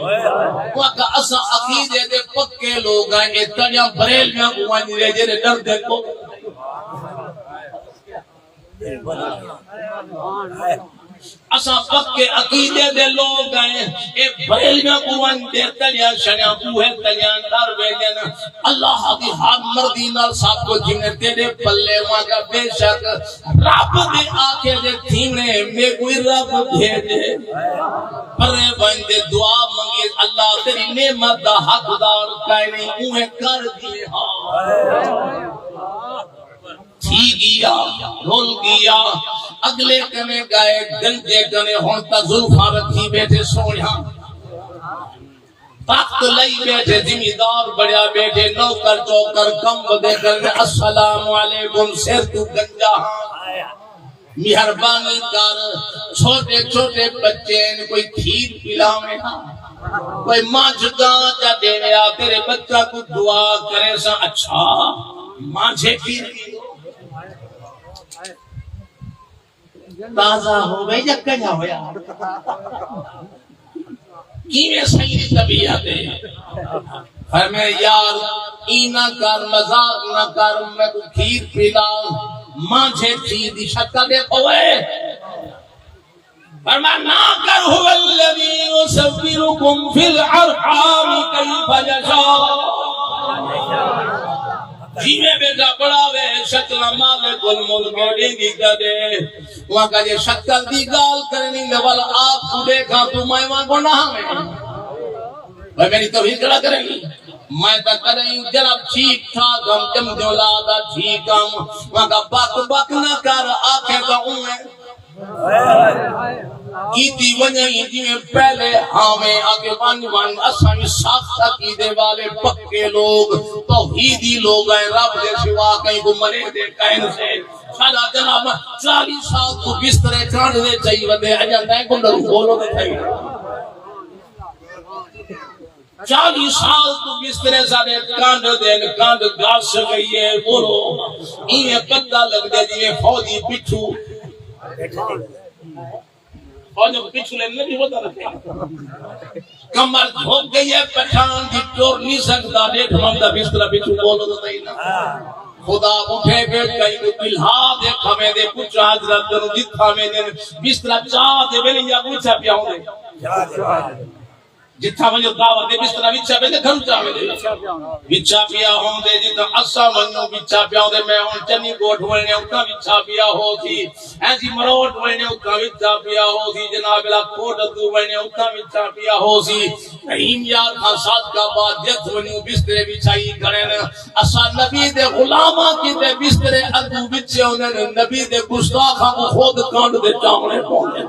اوں آکھیا اساں عقیدے دے پکے لوگ ہیں، اے تڑیاں بریلویاں کوں ونڄ ݙے جیڑھے ݙردے کوں۔ اساں پکے عقیدے دے لوگ ہیں۔ اے بریلیاں کوں ونڄ ݙے تلیاں شݨیاں، ٻوہے تلیاں ݙر ویندن۔ اللہ دی ہر مرضی نال سب کجھ جیویں تیݙے پلے ونڄا۔ بے شک رب دے آکھے دے تھیویں میکوں رب بھیجے۔ پرے ونڄ تے دعا منگے، اللہ تیݙی نعمت دا حقدار کائنی، اونویں کر جیویں ہا۔ تھی ڳیا، رل ڳیا۔ اڳلے کنے ڳئے، گنجے کنے، ہݨ تاں زلفاں رکھی ٻیٹھے سوہݨیا۔ تخت لئی ٻیٹھے، زمیندار بݨیا ٻیٹھے، نوکر چوکر کم ودے کرن، السلام علیکم، سر توں گنجا ہاں، مہربانی کر، چھوٹے چھوٹے بچے ہن، کوئی کھیر پلاویں ہا، کوئی مانجھ گاں چا ݙیوے ہا، تیݙے بچہ کوں دعا کریساں۔ اچھا، مانجھے کھیر پیندو؟ تازہ ہووے یا کڄا ہویا؟ کیویں سئیں دی طبیعت ہے؟ فرمایا، یار، ایں نہ کر، مذاق نہ کر، میکوں کھیر پلا، مانجھے کھیر دی شکل ݙیکھو اے۔ فرمایا، نہ کر، هو الذي يصوركم في الأرحام كيف يشاء۔ جیویں ٻیٹا بݨاوے شکلاں مالک الملک ݙیندی کݙے۔ اوں آکھیا جے شکل دی ڳالھ کرݨی تے ول آپ کوں ݙیکھاں، توں میں وانگوں نہ ہاویں۔ بھئی میݙی توہین کیڑھا کریں گی؟ میں تاں کݙاہیں جناب ٹھیک ٹھاک ہم، ڄمدے اولاد دا ٹھیک ہم۔ اوں آکھیا بک بک نہ کر، آکھے تاں اونویں کیتی ونڄے جیویں پہلے ہاویں، آکھے ونڄ ونڄ، اساں وی سخت عقیدے والے پکے لوگ، توحیدی لوگ ہیں، رب دے سوا کہیں کوں منے دے کائن سے۔ ساݙا جناب چالیہہ سال توں بسترے کانڈ دے چئی ودے، اڄاں تئیں کوں ݙروں بولو تے تھئی۔ چالیہہ سال توں بسترے ساݙے کانڈ دے، کانڈ گس ڳئی ہے، بولو۔ ایویں پتہ لڳدے جیویں فوجی پچھوں، فوجی پچھوں لے نہیں ہوتا نا۔ کمر جھک ڳئی ہے، پٹھان دی ٹر نہیں سڳدا، ݙیکھ مندا بسترا پچھوں بولو تے تھئی نا۔ خدا اٹھے ٻیٹھ کہیں کوں ٻلھا تے کھاویں دے، پچھاں حضرت کنوں جتھاں ویندن، بسترا چا تے ویلے یا وچا پیا ہوندے۔ جتھاں ونڄو دعوت دے بسترا وچا ویندے، گھروں چا ویندے۔ وچا پیا ہوندے، جتھاں اساں ونڄوں وچا پیا ہوندے۔ میں ہݨ چنی ڳوٹھ ونڄݨے اتھاں وچا پیا ہوسی، ایسی مروٹ ونڄݨے اتھاں وچا پیا ہوسی، جناب لا کوٹ ادو ونڄݨے اتھاں وچا پیا ہوسی۔ رحیم یار خان صادق آباد جتھ ونڄوں بسترے وچھائی کھڑن۔ اساں نبی دے غلاماں کیتے بسترے ادو وچھے ہوندن، نبی دے گستاخاں کوں خود کانڈ دے چاوݨے پوندن۔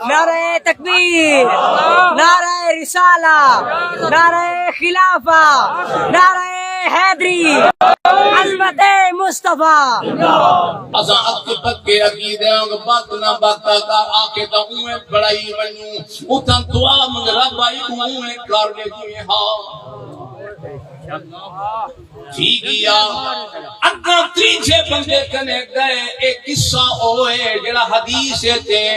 نعرہ تکبیر، نعرہ رسالہ، نعرہ خلافہ، نعرہ حیدری، عظمت مصطفیٰ۔ اساں اڳ پکے عقیدے ہاں، بک نہ بک کر آکھے تاں اونویں بݨائی ونڄوں۔ اتھاں دعا منگ، رب آئی کوں اونویں کر ݙے جیویں ہا۔ تھی ڳیا۔ اڳاں تریجھے بندے کنے ڳئے، اے قصہ او ہے جیڑھا حدیث اچ ہے،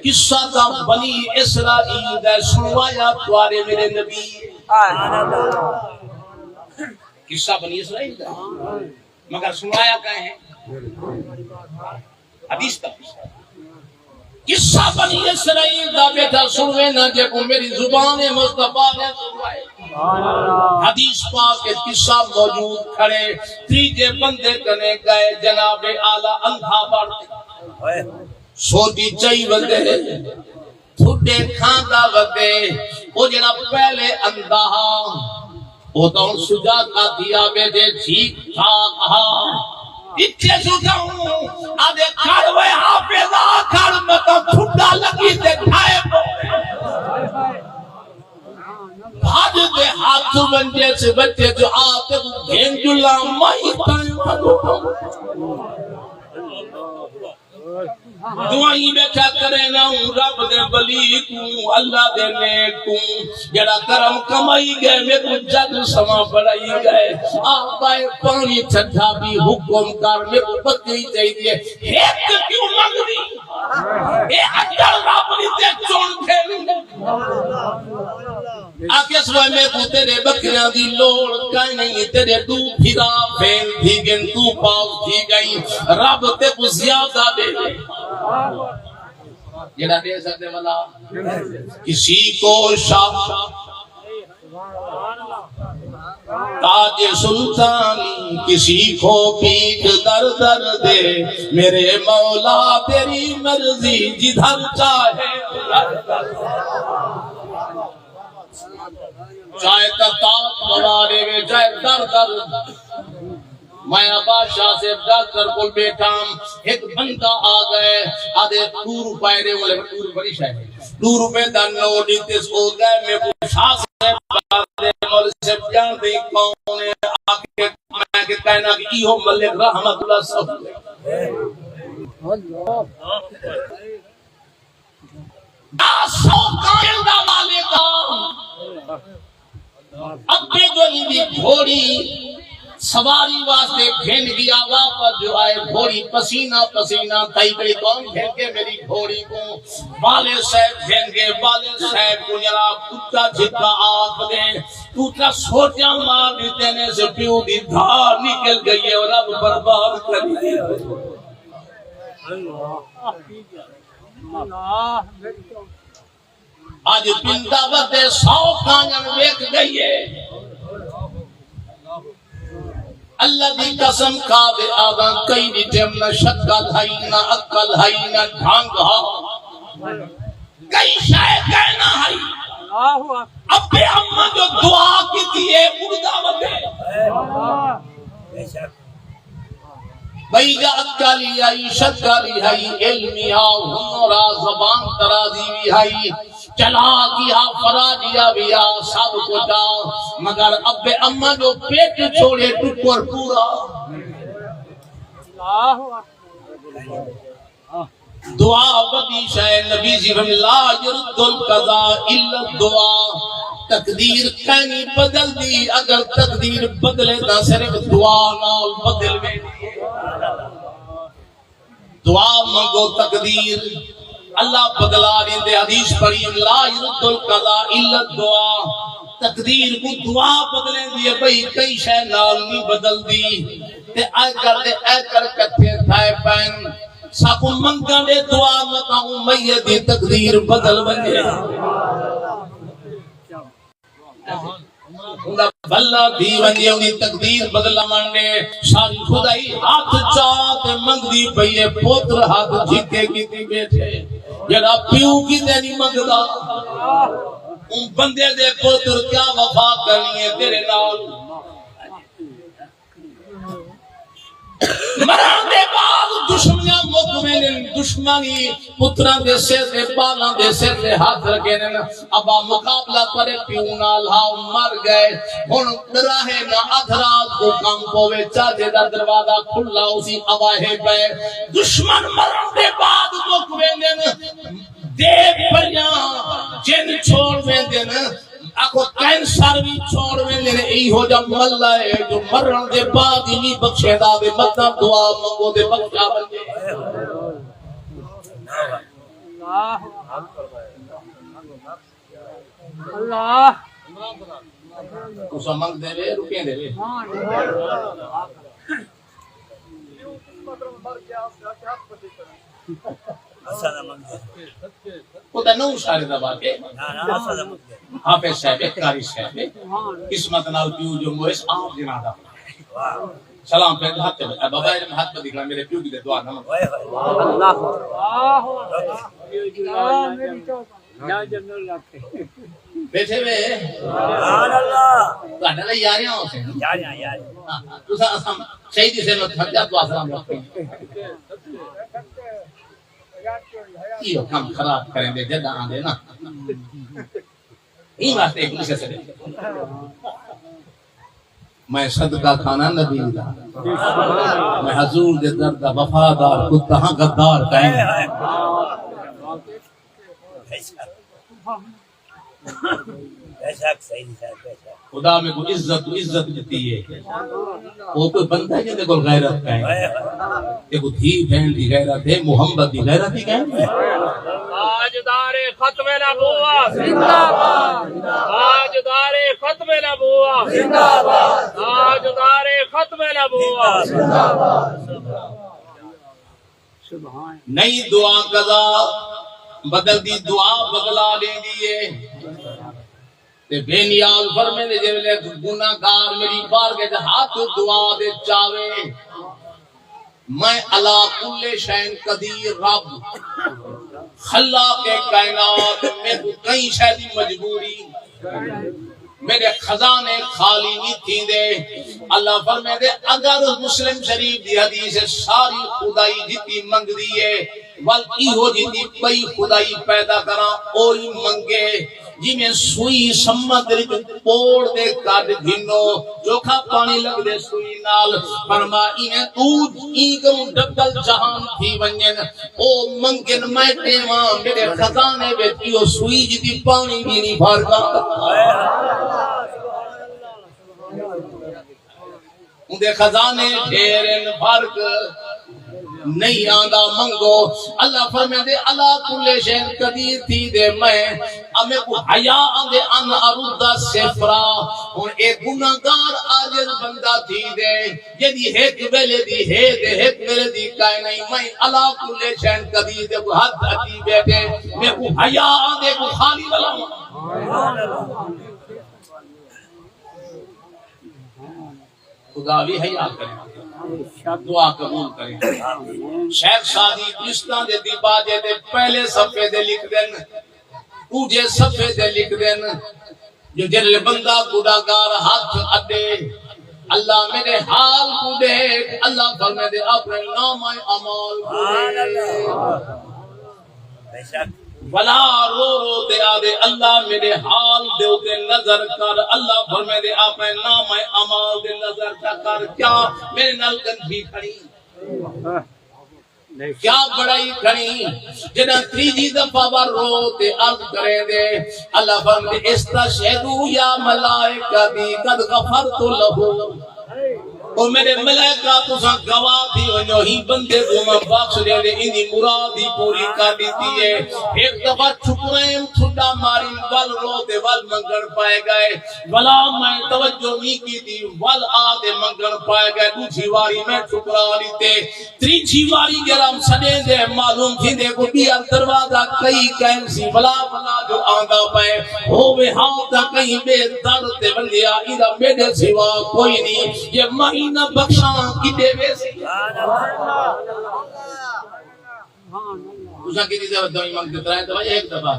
قصہ تاں بنی اسرائیل دا ہے، سݨوایا تہاݙے میݙے نبی۔ قصہ بنی اسرائیل دا ہے۔ مگر سݨوایا کہیں ہے؟ حدیث دا قصہ۔ قصہ بنی اسرائیل دا ٻیٹھا سݨوے نا، جیکوں میݙی زبان مصطفیٰ نے سݨوائے۔ حدیث پاک اچ قصہ موجود کھڑے، تریجھے بندے کنے ڳئے، جناب اعلیٰ اندھا بݨ تے سوٹی چئی ودے۔ ٹھڈے کھاندا ودے۔ او جیڑھا پہلے اندھا ہا، او تاں ہݨ سجاڳا تھیا ٻیٹھے، ٹھیک ٹھاک ہا۔ اچے سٹھا ہوں، آدھے کھڑ وے حافظ آ کھڑ، میں تاں ٹھڈا لڳی تے کھائے پو۔ بھڄ تے ہتھ ونڄے سے بچے جو آ تے گھن جلاں مائی تائیں ونڄوں۔ دعائیں ٻیٹھا کریندا ہوں رب دے ولی کوں، اللہ دے نیک کوں، جیڑھا کرم کمائی ڳئے، میکوں جڳ سواں بݨائی ڳئے۔ آ پائے پاݨی ٹھڈا بھی حکم کر، میکوں پتری چاہیدی ہے، ہک کیوں منگدی؟ اے اندر رب دی تے چݨ کھیݙی۔ آکھیس، وے میکوں تیݙے ٻکریاں دی لوڑ کائنی، تیݙے ݙو بھرا فیل تھی ڳن، توں پاس تھی ڳئیں، رب تیکوں زیادہ ݙیوے۔ جڑا دے سکدے والا، کسی کو شاہ تاج سلطانی، کسی کو بھیک در در دے، میرے مولا تیری مرضی جدھر چاہے۔ چاہے تاج بنا دے، چاہے در در۔ میں عباس شاہ صاحب ڈاکٹر کول ٻیٹھا ہم، ہک بندہ آ ڳئے، آہدے ݙو روپے ݙے، ولے ݙو روپے نہیں شاید، ݙو روپے دا نوٹ ݙتے، او ڳئے میکوں شاہ صاحب آہدے، مولوی صاحب ڄاݨدے کون ہے؟ آکھے، میں کہ کہنا کہ ایہو ملک رحمت اللہ صاحب ہے۔ سو کامل دا مالک آ۔ ابے جو علی دی گھوڑی سواری واسطے گھن ڳیا، واپس جو آئے گھوڑی پسینہ پسینہ تھئی پئی۔ کون گھن کے میری گھوڑی کو؟ والد صاحب گھن کے، والد صاحب کو جناب اچا جھکا آکھ دے، توں تاں سوٹیاں مار ݙتے نے، سے پیو دی دھار نکل ڳئی ہے، او رب برباد کری ݙے۔ اڄ پندا ودے سو کانڄݨ وک ڳئی ہے۔ اللہ دی قسم کھا تے آہداں، کئی ݙٹھم نہ شکل ہئی، نہ عقل ہئی، نہ ڈھنگ ہا۔ کئی شے کائے نہ ہئی۔ ابے اماں جو دعا کیتی ہے، اڑدا ودے۔ بھئی جا عقل ہئی، شکل ہئی، علم ہا، ہنر ہا، زبان درازی وی ہئی، چلاکی ہا، فراڈی ہا وی ہا، سب کجھ ہا، مگر ابے اماں جو پیٹ چھوڑے ٹکر پورا۔ دعا وݙی شے، نبی جی فرمایا، "لا یرد القضاء الا الدعاء۔" تقدیر کائنی بدلدی، اگر تقدیر بدلے تاں صرف دعا نال بدل ویندی ہے۔ دعا منگو، تقدیر اللہ بدلا ݙیندے۔ حدیث پڑھی، "لا یرد القضاء الا الدعاء۔" تقدیر کوں دعا بدلیندی ہے بھئی، کئی شے نال نہیں بدلدی۔ تے ایکڑ دے ایکڑ کٹھے تھئے پئن۔ ساکوں منگݨ ݙے دعا، نہ تاں میت دی تقدیر بدل ونڄے۔ اوندا بھلا تھی ونڄے، اوندی تقدیر بدلوݨ ݙے۔ ساری خدائی ہتھ چا تے منگدی پئی ہے، پتر ہتھ جھکے کیتی ٻیٹھے۔ جیڑھا پیو کیتے نہیں منگدا، اوں بندے دے پتر کیا وفا کرنی ہے تیرے نال۔ مرݨ دے بعد دشمنیاں مک ویندین، دشمنی پتراں دے سر تے، ٻالاں دے سر تے ہتھ رکھیندن۔ ابا مقابلہ تیݙے پیو نال ہا، او مر ڳئے۔ ہݨ ݙراہے نہ ادھ رات کوں کم پووے، چاچے دا دروازہ کھلا ہوسی، ابا ہے پئے۔ دشمن مرݨ دے بعد مک ویندن، دیو پریاں جن چھوڑ ویندن۔ آکھو کینسر وی چھوڑ ویندے نے، ایہو جا ملا ہے جو مرݨ دے بعد ہی نہیں بخشیندا، تے مطلب دعا منگو تے بخشا ونڄے۔ اللہ۔ تساں منگدے وے، رکیندے وے۔ اساں دا منگدے۔ او تاں نو سارے دا واقعہ۔ نہ، نہ، اساں دا منگدے۔ حافظ صاحب ہے، قاری صاحب ہے۔ قسمت نال پیو جو موئس آپ جناح دا۔ واہ۔ سلام پہ ہتھ تے، بابا علم ہتھ تے دکھلا، میرے پیو دی دعا نہ منگو۔ اوئے ہوئے۔ اللہ۔ اللہ میری توبہ۔ یا جنرل آکھے۔ بیٹھے وے۔ سبحان اللہ۔ تہاݙے نال یاریاں ہوسن۔ یاریاں، یاریاں۔ ہاں، ہاں۔ تساں اساں شہیدی سے مت ہٹ جا، دعا سلام رکھو۔ ایہو کم خراب کریندے جݙاں آندے نا۔ ایں واسطے ہک ݙوجھے سݙے۔ میں صدقہ کھانا نبی دا۔ میں حضور دے در دا وفادار کتا ہاں، غدار کائنی۔ بے شک، صحیح ہے، بے شک۔ خدا میکوں عزت، عزت ݙتی ہے۔ او کوئی بندہ ہے جیندے کول غیرت کائنی؟ ہائے ہائے۔ تے کوئی دھی بھیݨ دی غیرت ہے، محبت دی غیرت ہی کائنی۔ تاجدار ختم نبوت زندہ باد۔ تاجدار ختم نبوت زندہ باد۔ تاجدار ختم نبوت زندہ باد۔ سبحان۔ نہیں دعا قضا، بدل دی دعا بدلا ݙیندی ہے۔ تے بے نیاز فرمیندے، جے ویلے گناہگار میری بارگاہ وچ ہتھ دعا دے چاوے، میں علی کل شیء قدیر رب، خلاق کائنات، میکوں کہیں شے دی مجبوری، میݙے خزانے خالی نہیں تھیندے۔ اللہ فرمیندے، اگر مسلم شریف دی حدیث ہے، ساری خدائی جتی منگدی ہے، ول ایہو جتی ٻئی خدائی پیدا کراں، اوہی منگے۔ جیویں سوئی سمندر وچ پوڑ تے کڈھ گھنو، چوکھا پاݨی لڳدے سوئی نال، فرما ایویں ݙو ایں کنوں ڈبل جہان تھی ونڄن۔ او منگن میں ݙیواں، میݙے خزانے وچ ایہو سوئی جتی پاݨی وی نہیں بھردا۔ اوندے خزانے ڈھیر ہن، فرق نہیں آندا، منگو۔ اللہ فرمیندے، الا کل شیء قدیر تھی دے میں، اے میکوں حیا آندے ان ارد صفرا۔ ہݨ اے گناہگار عاجز بندہ تھی دے، جیڑھی ہک ویلے دی ہے تے ہک ویلے دی کائے نہیں، میں الا کل شیء قدیر دے کوئی ہتھ اچی ٻیٹھے، میکوں حیا آندے کوں خالی ولا۔ خدا وی حیا کرے، دعا قبول کرے۔ شیخ سعدی بستاں دے دیباجے دے پہلے صفحے دے لکھدن، ݙوجھے صفحے دے لکھدن، جو جیڑھے بندہ گناہگار ہتھ اݙے، اللہ میݙے حال کوں ݙیکھ، اللہ فرمیندے اپݨے نامہ اعمال کوں ݙیکھ۔ بے شک۔ ولا رو رو تے آہدے، اللہ میݙے حال دے اتے نظر کر۔ اللہ فرمیندے، اپݨے نامہ اعمال دے نظر چا کر، کیا میݙے نال گندگی کھڑی؟ کیا بڑائی کھڑی؟ جݙاں تریجھی دفعہ ول رو تے عرض کریندے، اللہ فرمیندے، استشہدوا یا ملائکتی قد غفرت لہ۔ او میݙے ملائکہ، تساں گواہ تھی ونڄو، ہی بندے کوں میں بخش ݙیندے، ایندی مراد ہی پوری کر ݙتی ہے۔ ہک دفعہ ٹھکرائیں، ٹھڈا ماریں، ول رو تے ول منگݨ پئے ڳئے۔ ولا میں توجہ نہیں کیتی، ول آ تے منگݨ پئے ڳئے۔ ݙوجھی واری میں ٹھکرا ݙتے۔ تریجھی واری جیڑھا سݙیندے، معلوم تھیندے کوئی ٻیا دروازہ کئی کائنی سی، ولا ولا جو آندا پئے، ہووے ہا تاں کہیں ٻئے در تے ونڄیا، ایندا میݙے سوا کوئی نی، جے میں نہ بخشاں کݙے ویسی۔ تساں کتنی دفعہ دعائیں منگدے؟ ترائے دفعہ یا ہک دفعہ؟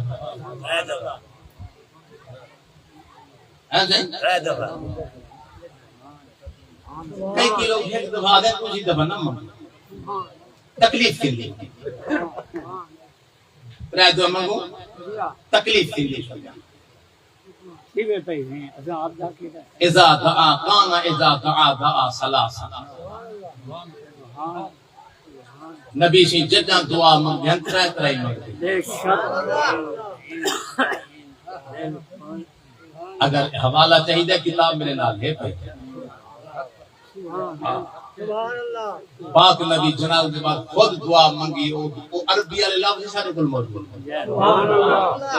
ہیں سائیں؟ ترائے دفعہ۔ کئی کئی لوگ ہک دفعہ آہدے، ݙوجھی دفعہ نہ منگو۔ تکلیف تھیندی۔ ترائے دفعہ منگو، تکلیف تھیندی۔ اذا دعا، کان اذا دعا دعا ثلاثا۔ نبی سئیں جݙاں دعا منگدن، ترائے ترائے منگدن۔ بے شک۔ اگر حوالہ چاہیدے، کتاب میݙے نال ہے پئی۔ سبحان اللہ۔ پاک نبی جنازے دے بعد خود دعا منگی، او، او عربی والے لفظ ساݙے کول موجود۔ سبحان اللہ۔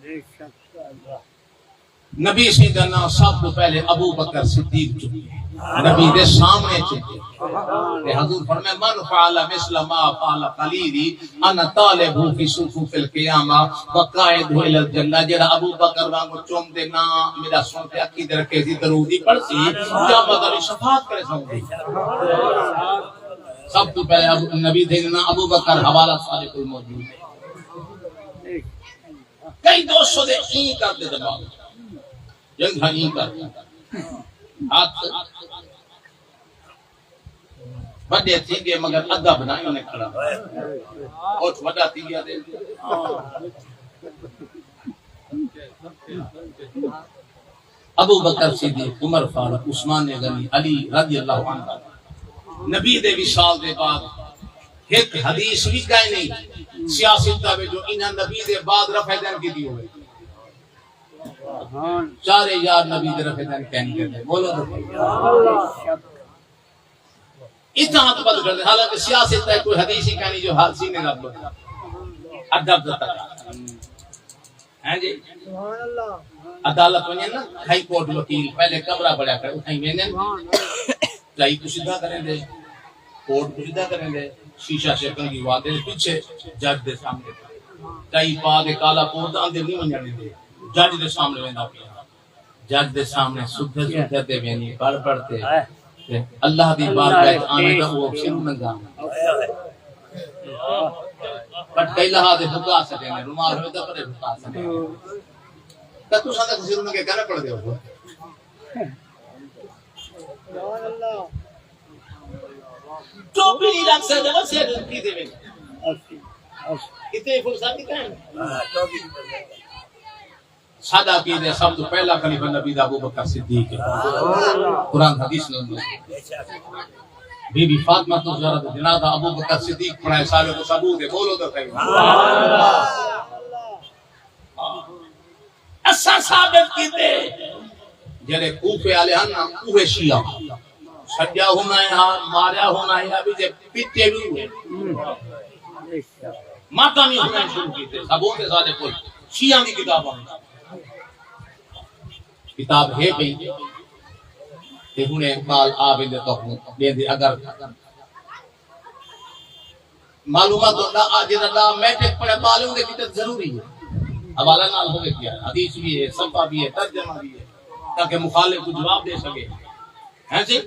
بے شک۔ نبی سئیں دا ناں سب توں پہلے ابو بکر صدیق چکے، نبی دے سامݨے چکے۔ تے حضور فرمائے، من فعل مثل ما فعل خلیلی انا طالبہ فی صفوف القیامہ و قائدہ الی الجنہ۔ جیڑھا ابو بکر وانگوں چم دے ناں میݙا سݨ تے اکھیں تے رکھیسی، درود ہی پڑھسی، قیامت آلی شفاعت کریساں۔ سب توں پہلے ابو، نبی دے ناں ابو بکر، حوالہ ساݙے کول موجود ہے۔ کئی دوست دے ایں کر تے دماغ، جنگھا ایں کر تے۔ ہتھ وݙے تھی ڳئے مگر ادب نہ انہیں کھڑا۔ کجھ وݙا تھی ڳیا تے۔ ابو بکر صدیق، عمر فاروق، عثمان غنی، علی رضی اللہ عنہ۔ نبی دے وصال دے بعد ہک حدیث وی کائنی سیاست دا وے جو انہاں نبی دے بعد رفع دین کیتی ہووے۔ سارے یار نبی دے رفع دین کائنی کردے۔ بولو تو۔ اتحاد بند کر دے، حالانکہ سیاست دا کوئی حدیث ہی کائنی جو حال سینے رب ادب دا تک۔ ہیں جی؟ سبحان اللہ۔ عدالت ونڄے نا، ہائی کورٹ وکیل پہلے کمرہ بھریا کر، اتھائیں ویندے۔ ٹائی کوں سدھا کریندے، کوٹ کوں سدھا کریندے، شیشہ شیکن دی وادے پچھے جج دے سامنے۔ ٹائی پا دے کالا کوٹ اندر نہیں ونجن دے۔ جج دے سامنے ویندا پیا۔ جج دے سامنے سدھے سدھے تے وینی بڑ بڑ تے۔ تے اللہ دی بارگاہ وچ آویں تاں او سر ننگا۔ پٹکئی لہا دے بھکا سکے نے، رومال ہوئے تاں پرے بھکا سکے۔ تاں تساں تاں سر ننگے کر پڑ دے ہو۔ ٹوپی نہیں رکھ سکدے، بس سر کی دے وے۔ کتنے فرصت کتنے؟ ساڈا عقیدہ ہے، سب تو پہلا خلیفہ نبی دا ابو بکر صدیق ہے۔ قرآن حدیث نے۔ بی بی فاطمہ تو زہرا دے جنازہ ابو بکر صدیق پڑھائے، سارے کو ثبوت ہے، بولو تو صحیح۔ اساں ثابت کیتے جڑے کوفے والے ہن نا، اوہے شیعہ۔ سڈیا ہونا ہے، ہاں، ماریا ہونا ہے، ابھی جے پیٹے بھی ہوئے۔ ماتا نہیں ہونا شروع کیتے، ثبوت ہے سارے کول۔ شیعہ دی کتاب ہن۔ کتاب ہے پئی۔ تے ہن اقبال آ ویندے تو ݙیندے اگر معلومات دا آ جڑا دا میٹرک پڑھے ٻال اوندے کیتے ضروری ہے۔ حوالہ نال ہوے کیا، حدیث بھی ہے، صفحہ بھی ہے، ترجمہ بھی ہے، تاکہ مخالف کو جواب دے سکے۔ ہیں جی؟